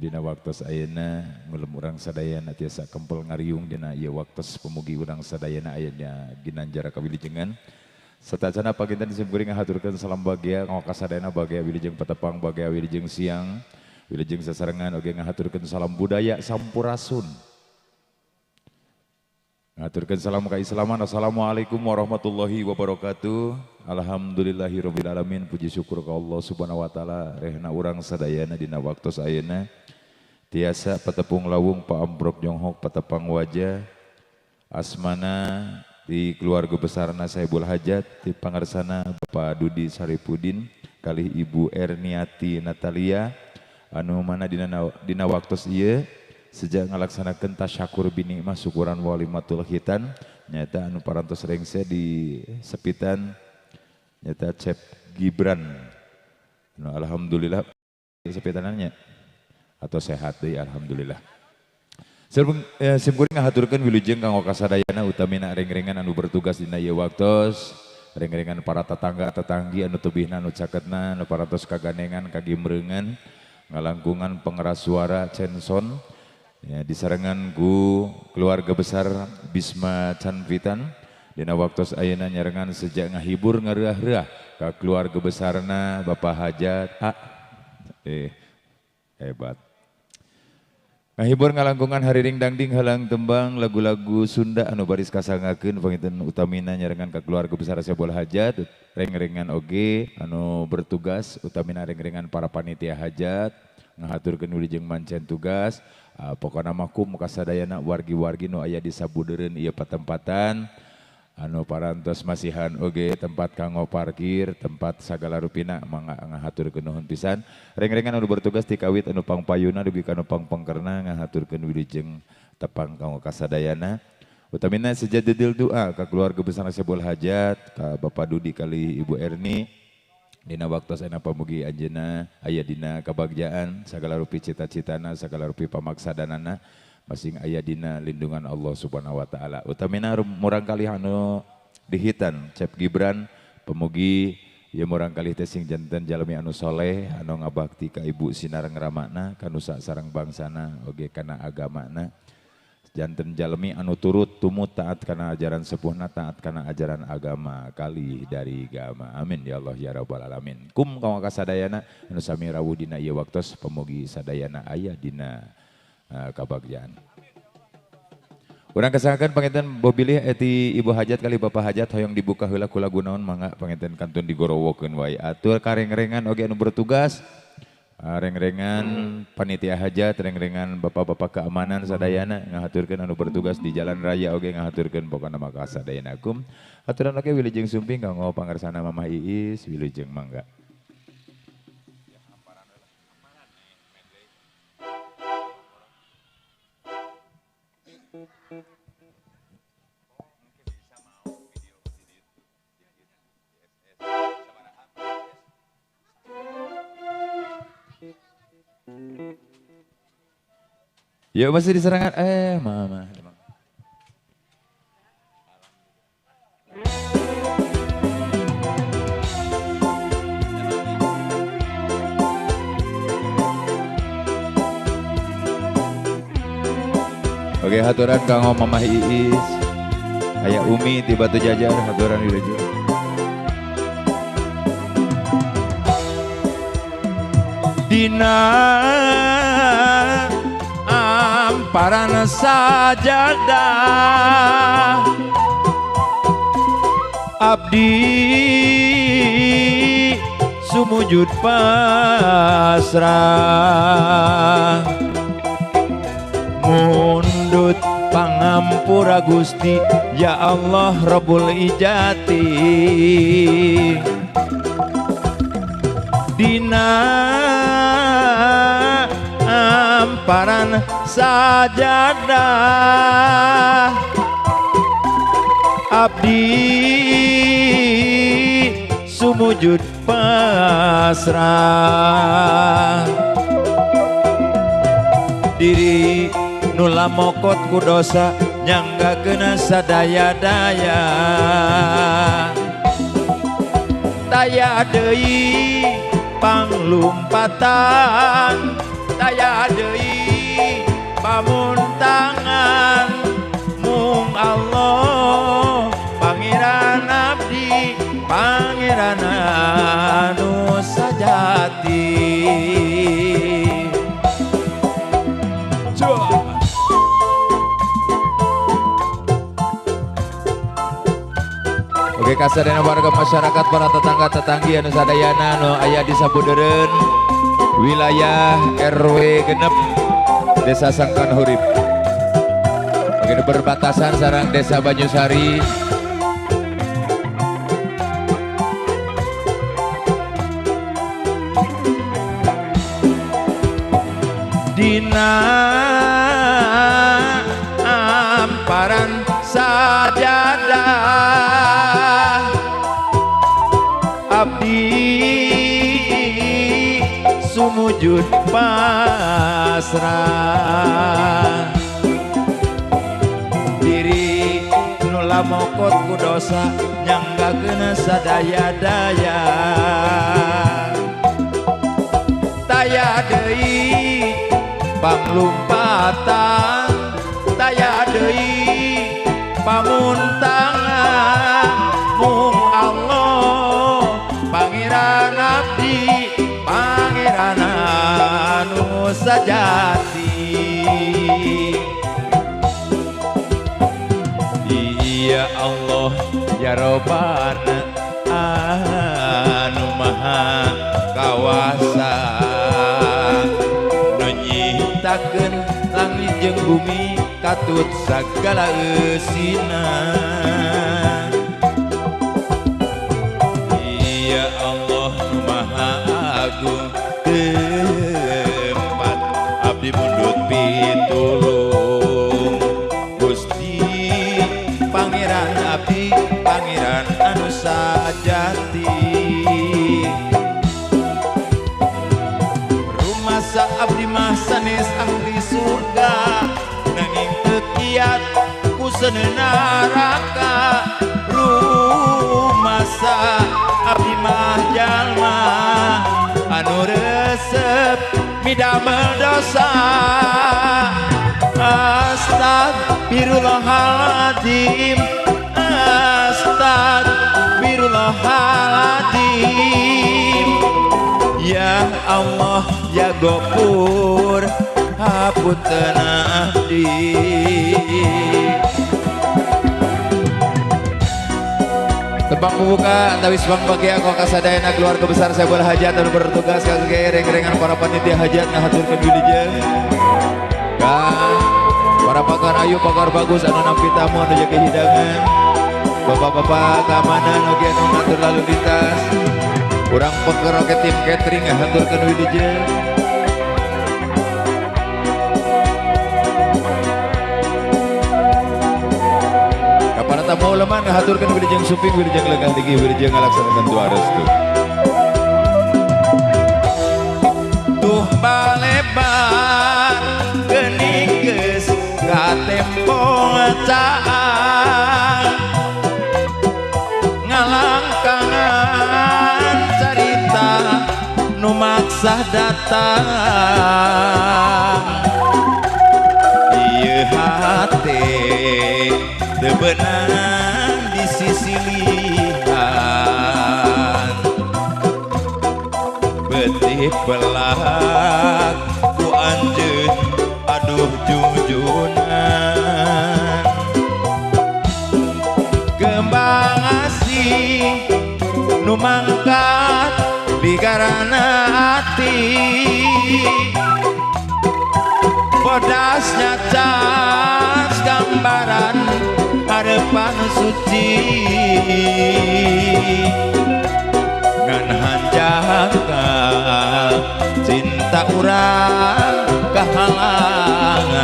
Anu dina waktos ayeuna ngulem urang sadayana tiasa kempel ngariung dina ieu waktos pemugi urang sadayana aya ginanjar kawilujengan. Satacana paginten simkuring ngahaturkeun salam bagea ka sadayana bagea wilujeng patepang bagea wilujeng siang wilujeng sasarengan oge ngahaturkeun salam budaya sampurasun. Ngaturkeun salam keislaman. Assalamualaikum warahmatullahi wabarakatuh. Alhamdulillahirabbil alamin. Puji syukur ka Allah Subhanahu wa taala rehna urang sadayana dina waktos ayeuna tiasa patepung lawung paamprok jonghok patepang wajah asmana di keluarga besarna Sahibul Hajat di pangarsana Bapak Dudi Saripudin kalih Ibu Erniati Natalia anu mana dina waktos ieu sejak ngalaksanakeun tasyakur binikmah syukuran walimatul khitan nyata anu parantos rengse di sepitan nyata Cep Gibran. Nah, alhamdulillah sepitanannya atau sehat deui alhamdulillah. Simkuring ngahaturkeun wilujeng kanggo kasadayana utamina reng-rengan anu bertugas dina ieu waktos, reng-rengan para tetangga tetanggi anu tebihna anu caketna anu parantos kagandengan kagimreungan ngalangkungan pengeras suara Censon ya, disarengan ku keluarga besar Bisma Chanvitan dina waktos ayeuna nyarengan sejak ngahibur ngareuah-reuah ka keluarga besarna Bapak Hajat hebat ngahibur ngalangkungan hariring dangding halang tembang lagu-lagu Sunda anu baris kasangakeun panginten utamina nyarengan ka keluarga besar Sahibul Hajat reng-rengan oge anu bertugas utamina reng-rengan para panitia hajat ngahaturkeun wilujeng mancen tugas. Pokona mah kum kasadayana wargi-wargi nu aya di sabudeureun ieu patempatan anu parantos masihan oge tempat kanggo parkir tempat sagala rupina mangga ngahaturkeun nuhun pisan reng-rengan anu bertugas ti kawit anu pangpayuna dugi ka anu pangpengkerna ngahaturkeun wilujeng tepang kanggo kasadayana utamina sejadidil doa ka keluarga besar Sahibul Hajat ka Bapak Dudi kali Ibu Erni dina waktos ayeuna pamugi anjeunna aya dina kabagjaan sagala rupi cita-citana sagala rupi pamaksadanana masing aya dina lindungan Allah Subhanahu wa taala. Utamina murangkalih anu dihitan Cep Gibran pamugi ieu murangkalih teh sing janten jalmi anu soleh anu ngabakti ka ibu sinareng ramana ka nusa sareng bangsana oge kana agamana janten jalmi anu turut tumut taat kana ajaran sepuhna taat kana ajaran agama kali dari gama amin ya Allah ya rabbal alamin. Kum kanggo kasadayana anu sami rawuh dina ieu waktos pamugi sadayana aya dina kabagjaan. Urang kasangakeun panginten bobilih eti Ibu Hajat kali Bapak Hajat hoyong dibuka heula ku lagu naon mangga panginten kantun digorowokeun wae atur kareng-rengan oge anu bertugas reng-rengan panitia hajat, reng-rengan bapak-bapak keamanan sadayana ngahaturkeun anu bertugas di jalan raya oge ngahaturkeun pokona mah kasadayana kum aturan oge wilujeng sumping kanggo pangarsana Mamah Iis wilujeng mangga. Ya masih diserangan mama. Oke haturan kanggo Mamah Iis. Aya Umi di Batu Jajar haturan wilujeng. Dina amparan sajadah abdi sumujud pasrah mundut pangampura Gusti ya Allah Rabbul Ijati dina amparan sajadah abdi sumujud pasrah diri nula mokot ku dosa nyangga kena sadaya-daya taya deui panglumpatan Taya deui pamuntangan mung Allah Pangeran abdi Pangeran anu sajati. Oke kasadayana warga masyarakat para tetangga tetanggi anu sadayana anu aya di sabudeureun wilayah RW 6 Desa Sangkan Hurip. Oke berbatasan sareng Desa Banyusari. Dina amparan sajadah abdi sumujud pasrah diri nu lamokot ku dosa nyanggakeun sadaya-daya taya deui panglumpatan taya deui pamuntangan mung Allah Pangeran abdi Pangeran anu sajati. Ya Allah ya Robbana anu maha kawasa nu nyiptakeun langit jeung bumi katut sagala eusina. Ya Allah nu maha agung tempat abdi mundut pitulung Gusti Pangeran abdi Pangeran anu sajati. Rumasa abdi mah sanes ahli surga nanging teu kiat ku seuneu neraka. Rumasa abdi mah jalma anu resep midamel dosa. Astagfirullahaladzim, astagfirullahaladzim. Ya Allah ya Gofur hapunten abdi. Tebang pembuka antawis bang bagia kok kasadayana keluarga besar saya bola hajat anu bertugas kage reng-rengan para panitia hajat ngahaturkeun wilujeng ka para pakar ayu pakar bagus anu nampi tamu anu jaga hidangan, bapak-bapak keamanan oge anu ngatur lalu lintas, urang peker oge tim catering ngahaturkeun wilujeng. Para tamu uleman ngahaturkeun wilujeng suping wilujeng lengah tinggi wilujeng ngalaksanakeun doa restu. Tuh balebar geuning geus katempong caang ngalangkangan carita nu maksa datang ieu hate teu beunang di sisi lihan betih pelak ku anjeun aduh jujunan kembang asih nu mangkat ligarana ati bodasnya cas gambaran harapan suci ngan hanjaka cinta urang kahalangan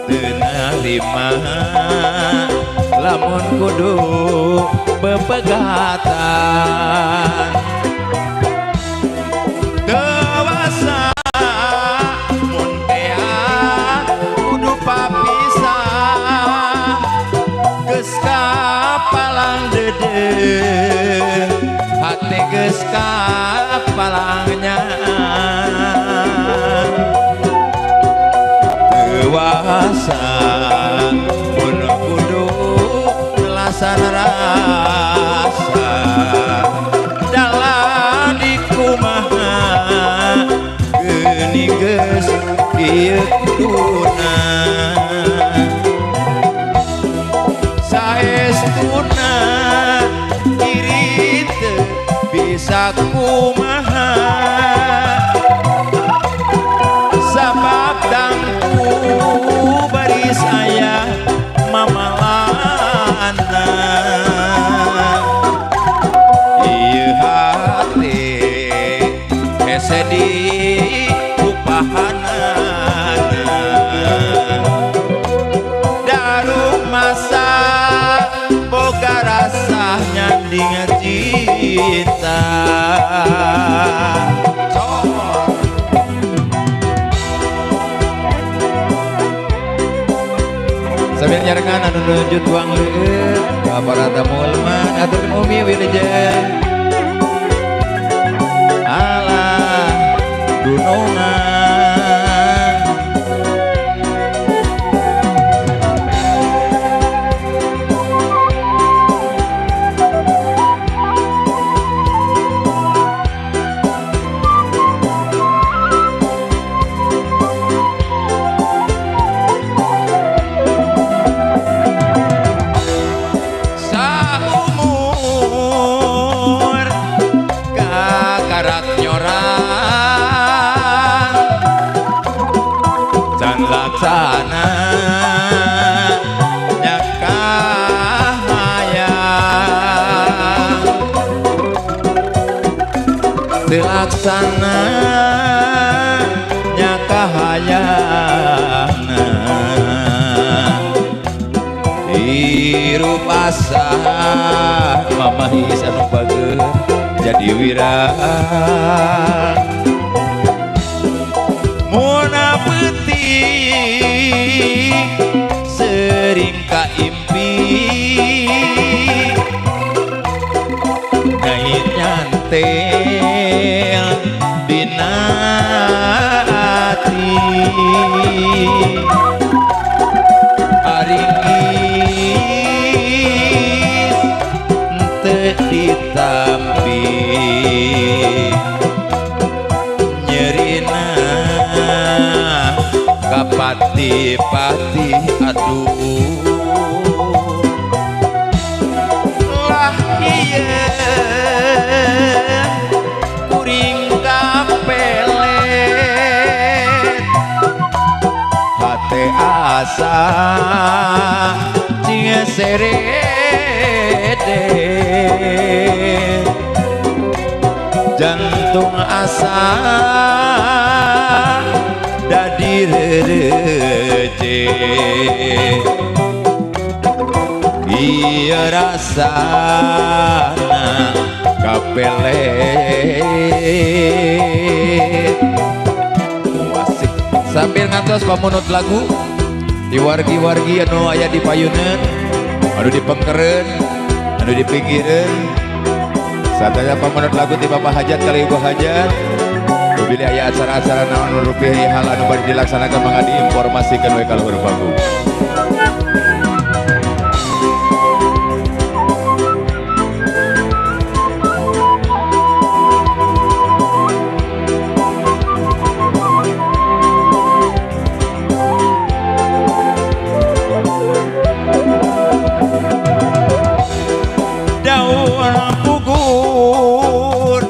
teu narima lamun kudu bepegatan dewasa mun tea kudu papisah geus kapalang deudeuh hate geus kapalangnya. dewasa mun kudu nelasan rasa dalam dikumaha geuning geus kieu kuduna saestuna diri teu bisa kumaha sabab dangku baris aya mamalana ieu hate hese diupahanana daruk masa boga rasa nyanding cinta. Sambil nyarengan anu nuju tuang leueut ka para tamu leman atur umi wilujeng alah gunungan. Laksana nyakahaya teu laksana nyakahayana hirup asa mamahis anu bageur jadi wira muna peuting sering kaimpi ngait nyantel dina ati aringis teu ditampi nyerina kapati-pati aduh lah ieu kuring kapelet hate asa cing serede jantung asa dadi rereje ieu rasana kapelet. Asik. Sambil ngantos pamunut lagu di wargi-wargi anu aya di payuneun, anu di pengkeren, anu di pinggireun. Sataya pamunut lagu ti Bapak Hajat kali Ibu Hajat. Bila aya acara-acara naon rupiah hal anu bade dilaksanakan mangga diinformasikeun we ka luhur panggung. Daun pugur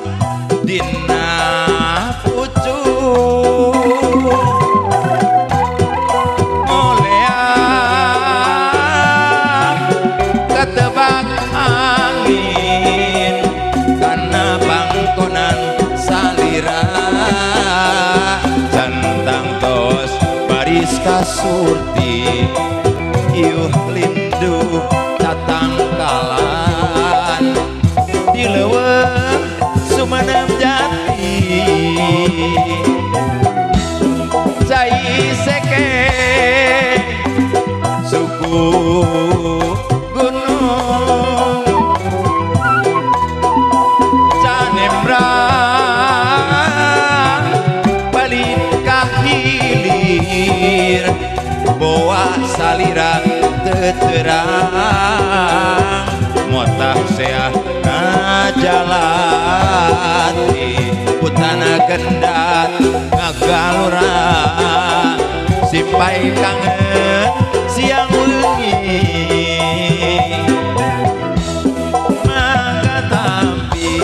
dina angin kana pangkonan salira cantang tos baris kasurti iuh lindu tatangkalan di leuweung Sumenep jati cai seke suku gunung canembrang balik ka hilir Boa salira teu terang motah seah ngajalati putana kendat ngagalura simpai kangen siang wengi mangga tampi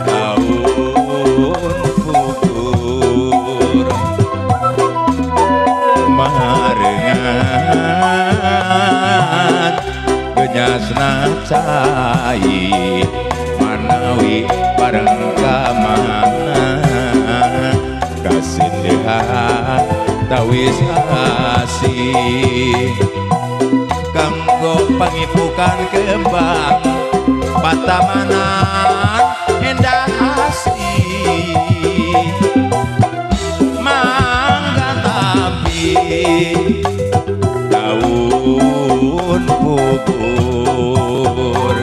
daun futur marengan genyasna cai manawi bareng ka mana kasindehan tawis asih kanggo pangipukan kembang patamanan endah asih mangga tampi daun pugur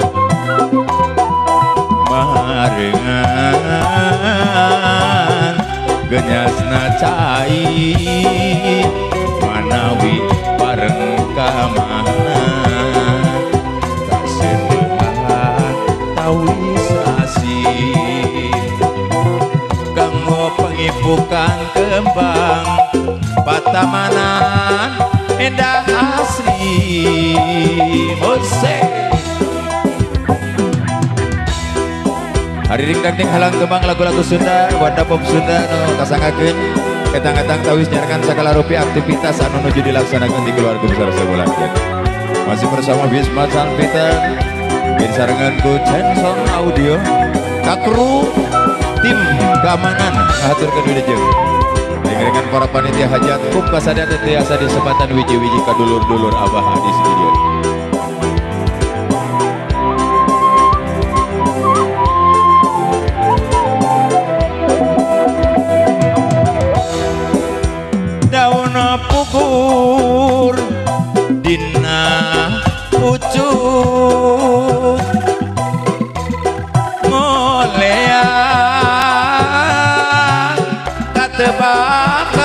marengan genyasna cai manawi bareng ka mana kasindehan tawis asih kanggo pengipukan kembang patamanan endah asri Mose. Hari ring dangding halang tembang lagu-lagu Sunda, Wanda Pop Sunda nu kasangakeun etang-etang tawis nyarengan sagala rupi aktivitas anu nuju dilaksanakeun di keluarga besar Sebola. Masih bersama Bisma Salvita bin sarengan ku Censon Audio, kakru tim keamanan ngahaturkeun wilujeng. Dengan para panitia hajat kum kasadaya teu tiasa disebatan wiji-wiji ka dulur-dulur abah di studio. Daun pugur dina pucuk ngolea katebak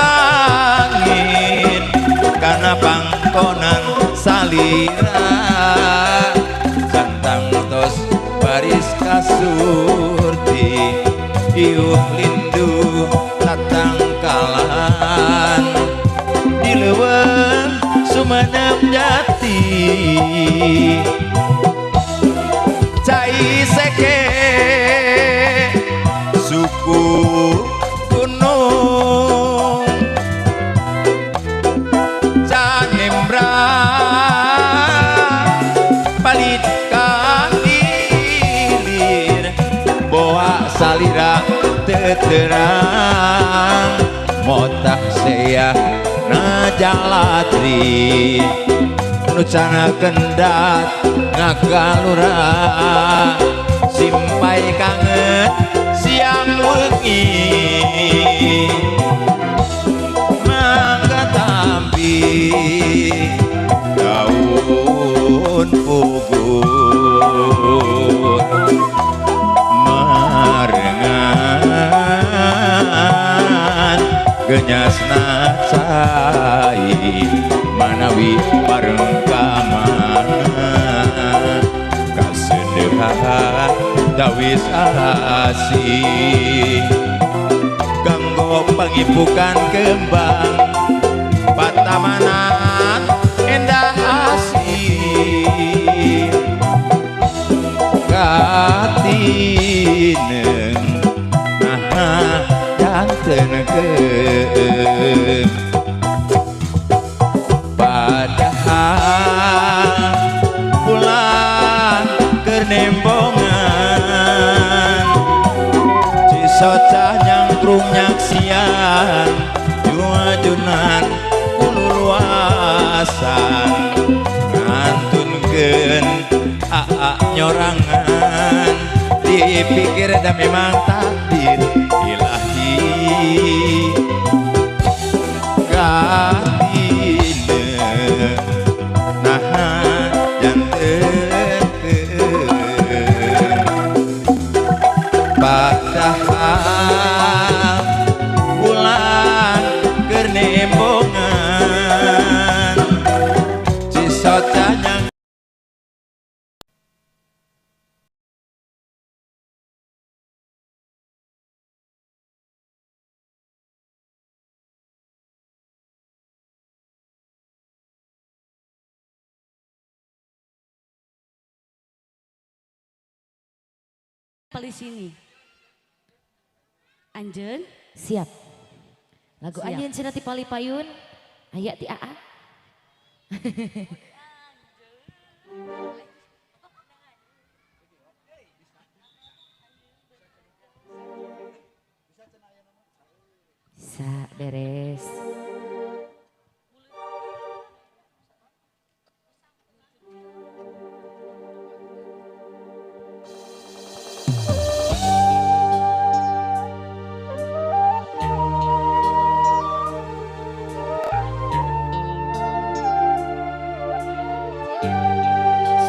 angin kana pangkonan salira santang tos baris kasurti iuh lindu tatangkalan di leuweung Sumenep jati cai seke suku gunung Canembra palit kanilir boa salira teu terang motah seah najalatri nu cana kendat ngagalura simpai kangen siang wengi mangga tampi daun pugur marengan genyasna cai manawi bareng ka mana kasendehan tawis asih kanggo pangipukan kembang patamanan endah asih katineng nah janten keung padahal pulang keur nembongan Cisoca nyangkrung nyaksian juajunan kuluruasan ngantunkeun aa nyorangan dipikir da memang takdir ilahi katine nah janten padahal bulan keur nembongan Di sini. Anjeun siap. Lagu siap. Anjeun cenah ti Pali Payun aya ti AA. Bisa beres.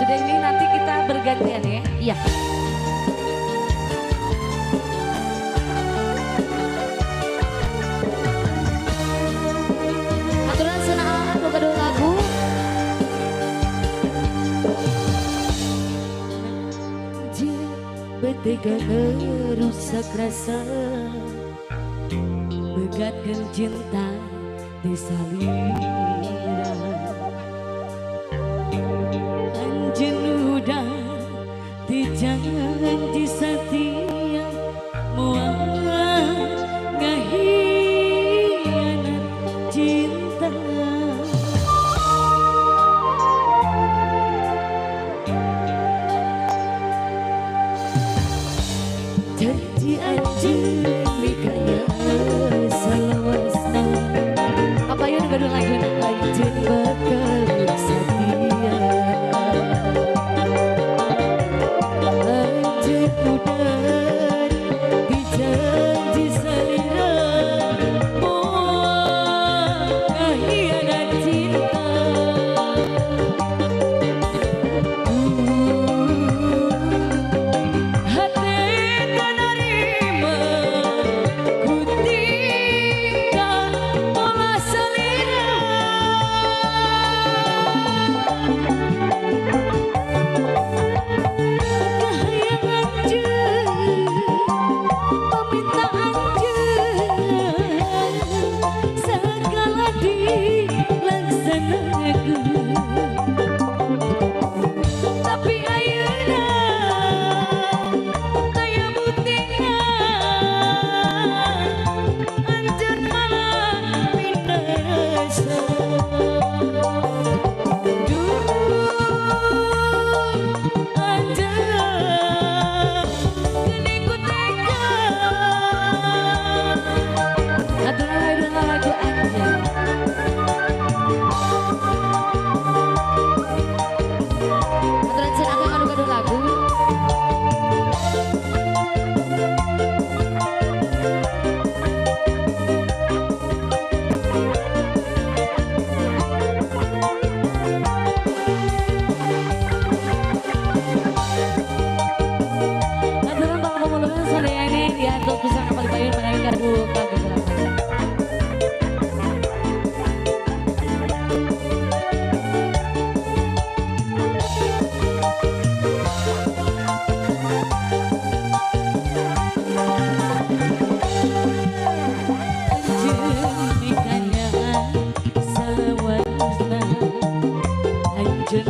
Sudah ini nanti kita bergantian ya. Iya. Aturan senaan boga dua lagu. Betega ngerusak rasa, begatkan cinta di salira. Anjeun udah dijanji setia, moal ngahianat cinta. Janji anjeun mikaya salawasna. Apa yun gaduh lagu anjeun bakal setia. Anjeun udah dijanji salira, moal ngahianat cinta. Hati tak nerima ku tinggal pola salira. Kahayang anjeun, paminta anjeun, segala dilaksanakeun. Tapi ayeuna taya buktina, anjeun malah pindah rasa. Duh, anjeun geuning ku tega. Aturan gaduh lagu anjeun. Aturan senaan anu gaduh lagu. Aturan para pemulungan sadayana diatur pisan ka Pali Payun manawi gaduh kaguguran. Anjeun mikanya salawasna, anjeun